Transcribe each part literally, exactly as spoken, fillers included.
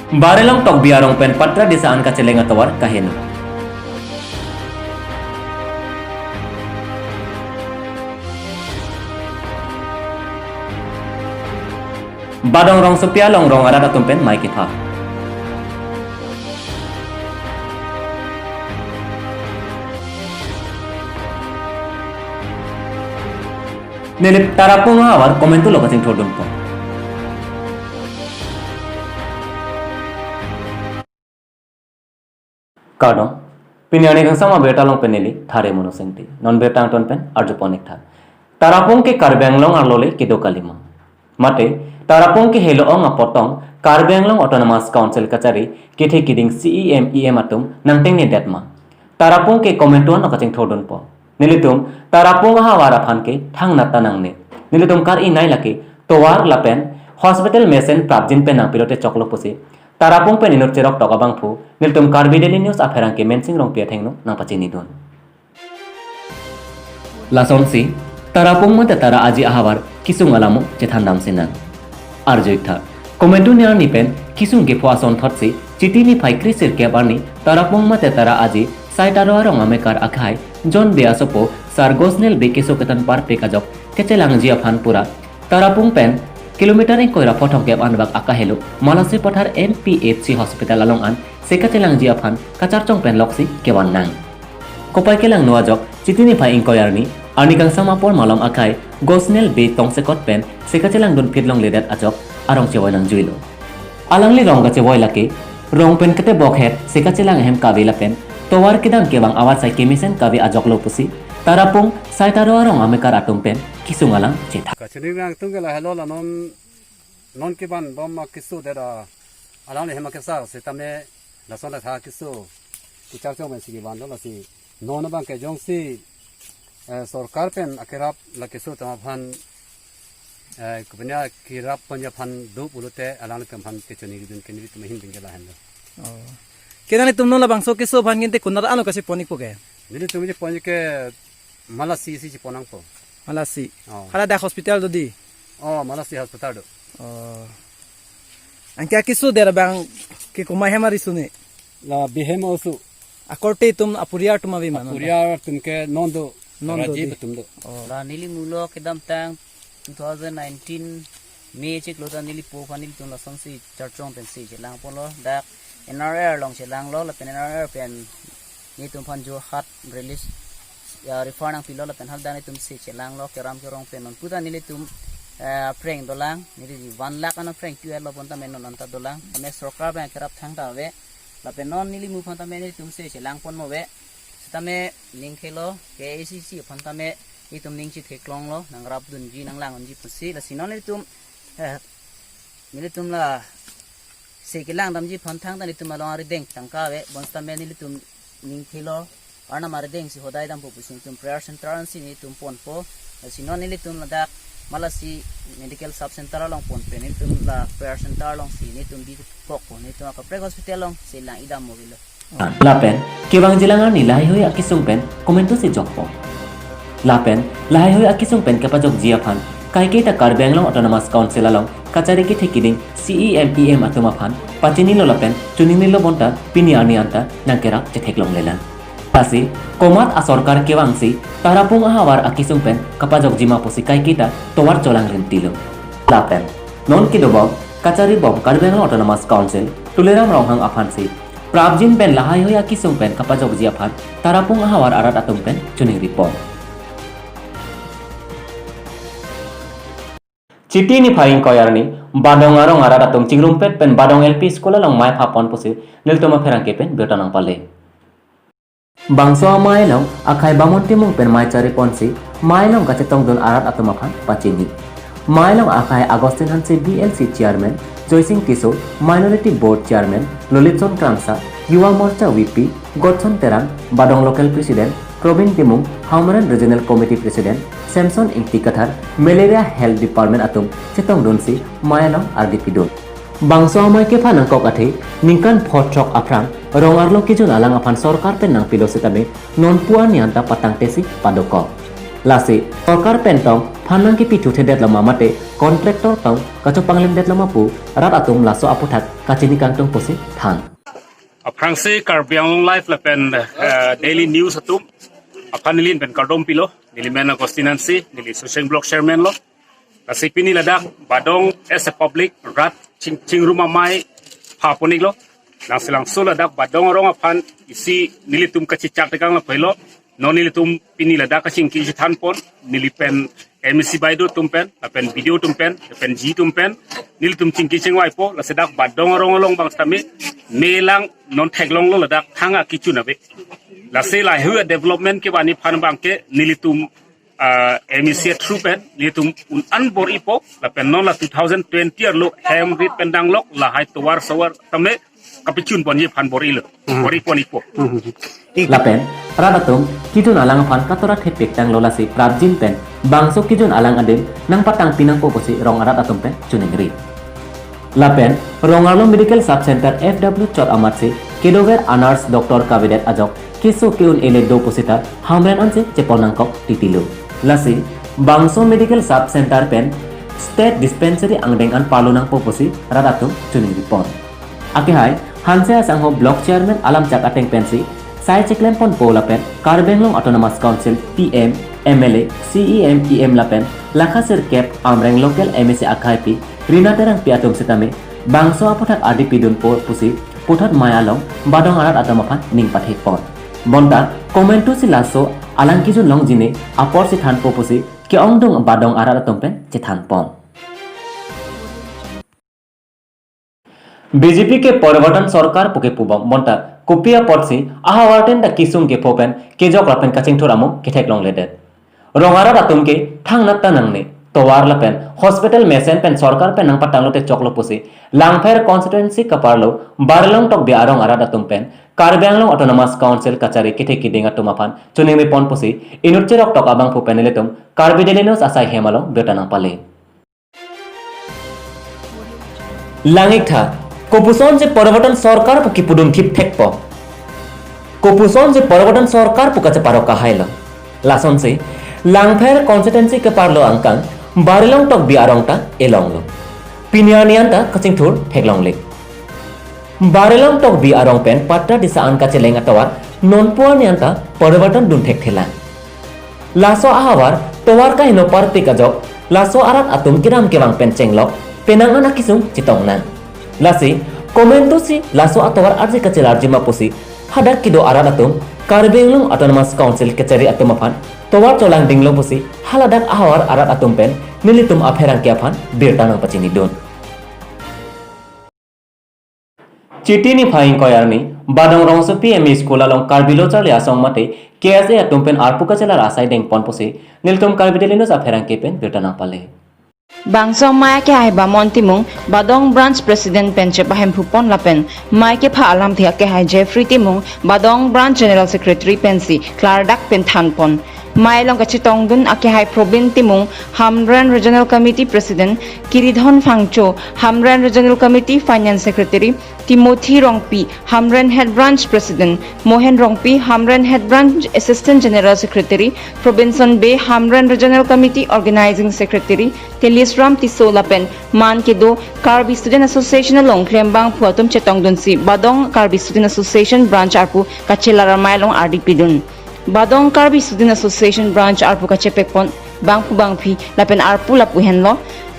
Barelong Tokbi arong pen Patra Disa an kacheleng atovar kaheno. Badong rongsopi along rong arat atum pen mei kepha. Neli Tarapung ahavar komantu lo kachingthurdunpo. Kardom, pini arni kangsam abirta along pen neli Thare Mono Sengti. Non birta angton pen arjupon ik tha. Tarapung ke Karbi Anglong arlo le kedo kalima? Mate, Tarapung ke helo-ong apotong Karbi Anglong Autonomous Council kachari kethe keding C E M E M atum nangtengnedet ma? Tarapung ke komantu an lo kachingthurdunpo. Nelitum Tarapung ahavar aphan ke thangnat ta nangne. Nelitum kar-i nai lake tovar lapen hospital mesen prapjin pen nangpilote choklo pusi Tarapung pen inut cheroktok abangphu nelitum Karbi Daily News apherangke Mensing Rongpi athengno nangpachinidun. Lasonsi Tarapung mate Tara Aji ahavar kesung alamo chethandam sinang. Arju ik tha, komantu ni arni pen kesung kepho asonthotsi Chiti niphai kre sirkep arni Tarapung mate Tara Aji Saitaro arong amekar akhai John Bey asopo Sar Gosnell Bey keso ketan parpik ajok kachelangji aphan pura Tarapung pen kilometer ingkoi ra pho thomkep anbak akahelo Malasi Pathar M P H C hospital along an se kachelangji aphan kacharchong pen loksi kevan nang. Kopai kelangno ajok Chiti niphai ingkoi arni, arni kangsam apor malom akhai Gosnell Bey tongsekot pen se kachelangdun phit longledet ajok arong chevoi nangjuilo. Alangli rong kachevoi lake rong pen ketebok het se kachelang ahem kave lapen tovar kedam kevang avatsai kemesen kave ajoklo pusi Tarapung Saitaro arong amekar atum pen kesung alam chetha. Kachini nangtum ke lahelo la non, non kevan bom ma keso dera alangli hem akesar setame lason la tha keso kecharchong pen si kevanlo, lasi non abang ke jongsi, eh, sorkar pen akerap la keso atum aphan, eh, kopi kerap ponji aphan do pulote alangli atum aphan kechoningridun ke nelitum ahin pen ke lahenlo. Oh. Ke nanglitum non labangso keso aphan kinte konat ano kachepon ikpo ke? Nelitum chepon ke Malasi si chepon nangpo. Malasi. Oh. Hala dak hospital do di? Oh, Malasi hospital do. Oh. Anke akeso dera abang ke komat hem ari suni? La Bey hem oso. Akorte atum apuriar atum ave ma non? Apuriar atum ke non do. Non do Rajiv di. Atum do. Oh. La neli mulo kedamtang two thousand nineteen May chiklo ta neli po aphan nelitum lasonsi charchong pen se chelangponlo, dak N R R along chelanglo, lapen N R R pen nelitum aphan Jorhat release, ya, refer nangpilo lapen hadak nelitum se chelanglo, keram kerong pen non puta nelitum, eh, aphreng dolang, neli one lakh an aphreng tuelo bonta men non anta dolang, tame sorkar abang kerap thangta ave, lapen non neli mu aphan tame nelitum se chelangpon mo ave, setame ning khelo, K A C C aphan tame itum ning chetheklonglo, nangrapdunji, nanglangdunji pusi, lasi non nelitum, eh, nelitum la se kelangdamji aphan thangta nelitum along arideng tangka ave, bonsitame nelitum ning khelo, Arnam arideng si hodai dampo pusi nelitum prayer center ansi nelitum ponpo, lasi non nelitum ladak Malasi Medical Sub Center along pon pen nelitum la prayer center alongsi nelitum bikokpo, nelitum akaprek hospital alongsi lang-idam mo avelo. Lapen kevangjilang arni lahaihui akesung pen komantu si jokpo. Lapen lahaihui akesung pen kepajokji aphan kaiketa Karbi Anglong Autonomous Council along kachari kethe keding C E M E M atum aphan pachinilo lapen choningnilo bonta pini arni anta nangkerap chetheklonglelang. Lasi komat asorkar kevangsi Tarapung ahavar akesung pen kepajokji ma pusi kaiketa tovar cholang rimtilo. Lapen non kedobom kacharibom Karbi Anglong Autonomous Council Tuliram Ronghang aphansi prapjin pen lahaihui akesung pen kepajokji aphan Tarapung ahavar arat atum pen choningripon. Chiti niphai ingkoi arni Badong arong arat atum chingrumpet pen Badong L P School along mei phapon pusi nelitum apherangke pen birta nangpale. Bangso amei along akhai Bamon Timung pen mei chariponsi mei along kachetongdun arat atum aphan pachini. Mei along akhai Augustine Hanse B L C Chairman, Joysing Tisso Minority Board Chairman, Lolitson Kramsa, Yuva Morcha V P, Godson Terang, Badong Local President, Probin Timung, Hamren Regional Committee President, Samson Ingti Kathar, Malaria Health Department atum chetongdunsi mei along ardi pidun. Bangso amei kepha nangkok athe, ningkan pho throk aphrang, rong arlo kejun alang aphan sorkar pen nangpilo setame, non pu arni anta patangtesi padokok. Lasi, sorkar pen tong, phan nangkepithuthedet loma mate contractor tong kachopanglimdet loma pu rat atum laso aputhak kachini kangtung pusi than. Aphrangsi Karbi Anglong Live lapen, eh, Daily News atum aphan neli pen kardom pilo, neli men Augustine Hanse, neli Socheng Block Chairman lo. Lasi pini ladak Badong as a public rat ching, chingrum amei pha pon-iklo. Langselangso ladak Badong arong aphan isi nelitum kachechak tekang lapu helo. Non nelitum pini ladak kachingki chethanpon, neli pen M A C baido atum pen, lapen B D O atum pen, lapen G atum pen, nelitum chingki chingvaipo, lasi dak Badong arong along bang sitame, melang non theklonglo ladak thang akechun ave. Lasi lahei development kevan aphan bangke, nelitum, ah, M A C through pen, nelitum un-an bor-ipo, lapen non la two thousand twenty arlo hem rit pen danglok, lahai tovar sovar tame, kapechun ponji aphan bor-ilo, Hmm. bor-i pon-ikpo. Hmm. Lapen, rat atum, kejun alang aphan katora thepik tanglo lasi prapjin pen, bangso kejun alang adim, nangpatangpi nangpo pusi rong arat atum pen choningri. Lapen, Rongarlo Medical Sub Center F W chot amatsi, kedover a-nurse doctor kavedet ajok, keso ke-un-ele do pusita, Hamren ansi chepon nangkok titilo. Lasi, bangso Medical Sub Center pen, State Dispensary angdeng an parlo nangpo pusi, rat atum choningripon. Akehai, Hanse asangho Block Chairman alamchak ateng pensi, sai cheklem ponpo lapen, Karbi Anglong Autonomous Council P M, M L A, C E M, E M lapen, lakha sirkep Amreng local M A C akhaipi, Rina Terangpi atum sitame, bangso aputhak ardi pidunpo pusi, puthot mei along, Badong arat atum aphan ning pathekpon. Bonta, komantusi laso, alang kejun longjine, aporsi thanpo pusi, ke-ongdung Badong arat atum pen, chethanpon. B J P ke Poriborton Sorkar puke pubom bonta kopi apotsi ahavar tin ta kesung kepho pen kejok lapen kachingthur amo ketheklongledet. Rong arat atum ke thangnat ta nangne tovar lapen hospital mesen pen sorkar pen nangpatanglote choklo pusi Langpher constituency kaparlo Barilong Tokbi arong arat atum pen Karbi Anglong Autonomous Council kachari kethe kiding atum aphan choningripon pusi inut cheroktok abangphu pen nelitum Karbi Daily News asai hem along birta nangpale. Langik tha, kopusonsi Poriborton Sorkar pu kepudun thipthekpo. Kopusonsi Poriborton Sorkar pu kacheparo kahailo. Lasonsi, Langpher constituency keparlo angkang, Barilong Tokbi arong ta elonglo. Pini arni an ta kachingthur theklongle. Barilong Tokbi arong pen Patra Disa an kacheleng atovar, nonpu arni an ta Poriborton dunthekthelang. Laso ahavar tovar kaheno parpik ajok, laso arat atum kedam kevang pen chenglok, penang an akesung chetong nang. Lasi, komantusi laso atovar arje kachelarjima pusi, hadak kedo arat atum, Karbi Anglong Autonomous Council kachari atum aphan, tovar cholangdinglo pusi, haladak ahavar arat atum pen, nelitum apherangke aphan, birta nangpachinidun. Chiti niphai ingkoi arni, Badong Rongsopi M E School along Karbi Lo Charli Asong mate K S A atum pen arpu kachelar asai dengpon pusi, nelitum Karbi Daily News apherangke pen birta nangpale. Bangso mei akehai Bamon Timung, Badong Branch President pen chepahemphupon lapen, mei kepha alamthe akehai Jeffrey Timung, Badong Branch General Secretary pensi, klardak pen thanpon. Mei along kachetongdun akehai Probin Timung, Hamren Regional Committee President, Kiridhon Phangcho, Hamren Regional Committee Finance Secretary, Timothy Rongpi, Hamren Head Branch President, Mohen Rongpi, Hamren Head Branch Assistant General Secretary, Robinson Bey, Hamren Regional Committee Organizing Secretary, Telisram Tisso lapen, man kedo, Karbi Student Association along klembangphu atum chetongdunsi, Badong Karbi Student Association Branch arpu kachelar amei along ardi pidun. Badong Karbi Student Association Branch arpu kachepekpon bangphu bangphi lapen arpu lapu henlo.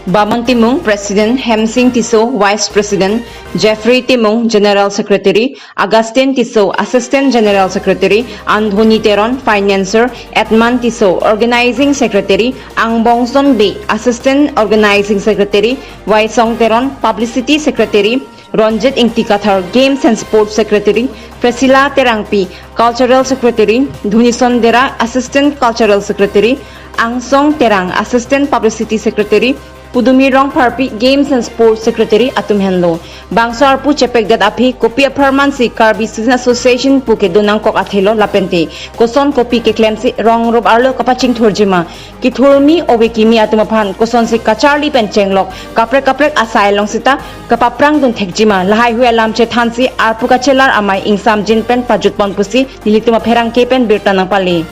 Bamon Timung, President, Hemsing Tisso, Vice President, Jeffrey Timung, General Secretary, Augustine Tisso, Assistant General Secretary, Anthony Teron, Financier, Edmund Tisso, Organizing Secretary, Angbongson Bey, Assistant Organizing Secretary, Waisong Teron, Publicity Secretary, Ronjit Ingti Kathar, Games and Sports Secretary, Priscilla Terangpi, Cultural Secretary, Dhunison Dera, Assistant Cultural Secretary, Angsong Terang, Assistant Publicity Secretary, Pudumi Rongpharpi, Games and Sports Secretary atum henlo. Bangso arpu chepekdet aphi kopi apharmansi Karbi Student Association pu kedo nangkok athelo lapente koson kopi keklemsi rong rup arlo kapachingthurjima. Kethurmi ove kimi atum aphan kosonsi kacharli pen chenglok kaprek kaprek asai along sita kapaprangdun thekjima lahaihui alam chethansi arpu kachelar amei ingsamjin pen pajutpon pusi nelitum apherangke pen birta nangpale.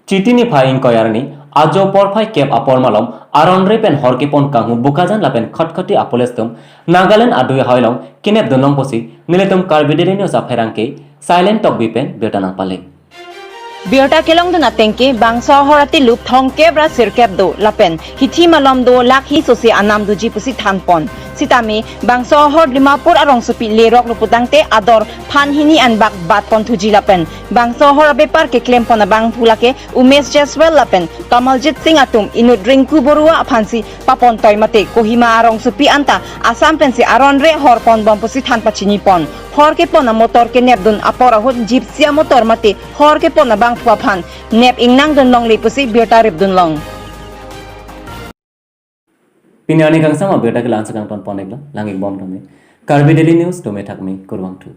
Chiti niphai ingkoi arni Ajo porphai kep apor malom aron re pen hor kepon kanghu Bokajan lapen Khatkhati apolice atum Nagaland adui ahoi along kenep dunlong pusi nelitum Karbi Daily News apherangke Silent Tokbi pen birta nangpale. Birta kelongdun atengke bangso ahor atilup thomkep ra sirkep do lapen hithi malom do lakh hi sose anam doji pusi thanpon. Sitame bangso ahor Dimapur arongsopi lerok lo putangte ador phan hini anbak batpon thuji lapen bangso ahor abepar keklempon abangphu lake Umesh Jaiswal lapen Kamaljit Singh atum inut Rinku Baruah aphansi papon toi mate Kohima arongsopi anta Assam pensi aron re horpon bom pusi than pachinipon. Hor kepon amotor kenepdun apor ahut Gypsy amotor mate hor kepon abangphu aphan nep ingnang dunlongle pusi birta ripdunlong. Pini arni kangsam abirta ke la-ansi kangtonpon-iklo, lang-ikbom tame. Karbi Daily News tame thakme, kurvangthu.